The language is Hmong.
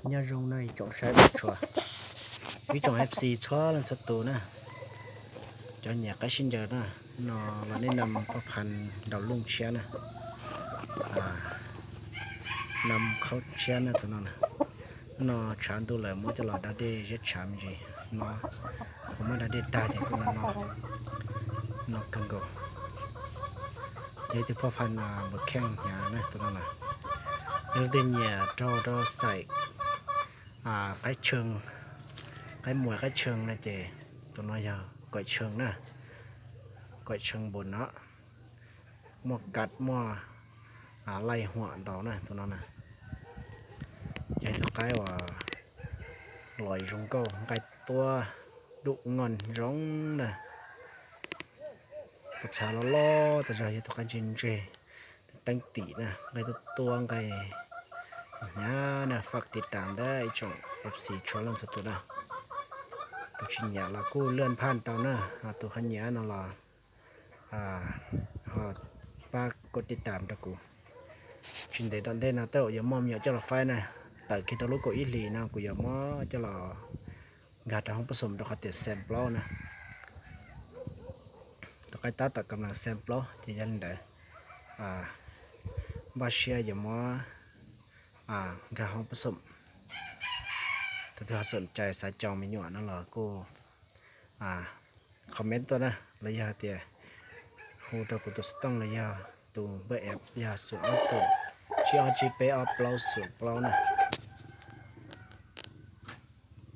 Nyob zoo na ib tsoom saib tshua, ib tsoom F C txhua leej txhua tus na, cov nyiam qaib sib ncaws na, no los nej nam paj phan nraum looj tshiab na, nam khaub tshiab na tus no na. No tshav ntuj lawm muab coj los da dej ziab tshav me ntsis no, kuv muab da dej tag ces kuj no no, no kawg nkaus. Ces tus paj phan npus kheej hnyav na tus no na. Yog leej twg nyiam raug rau xaim qaib tshee, qaib muas qaib tshee na ces tus no yog koim tshee na, koim tshee npus no, muaj kav muaj laij huam ntau na tus no na. Ces tus qaib uas los zoo nkauj nqaij tuab dub noj zoo na. Tus txha loj loj tas zog yog tus qaib ntse ntse, teeb tim na, nqaij tuab tuab nqaij hnyav na, faj tiv tam ntawm ib tsoom F C tshua leej txhua tus na. Tus tsis nyiam los kuj lwaj phaj tau na, tus ho nyiam no los ho pab kuj tiv tam rau kuv. Tsis ntev tom ntej no tej zaum yuav muaj me nyuam coj los faib na, tawm kiag rau lub kaum ib hlis no kuv yuav muab coj los nkag rau hoob pab xum rau qhov tias xeem plaub na. Tus qaib tab tom kam lees xeem plaub ces yog li ntawd npaj siab yuav muab nkag hoob pab xum. Tus twg ho xom cai xav coj me nyuam no los kuj comment tuaj na, los yog tias hu rau kuv tus xov tooj los yog tus npawb app yog xoom ob xoom tsib ob tsib peb ob plaub xoom plaub na.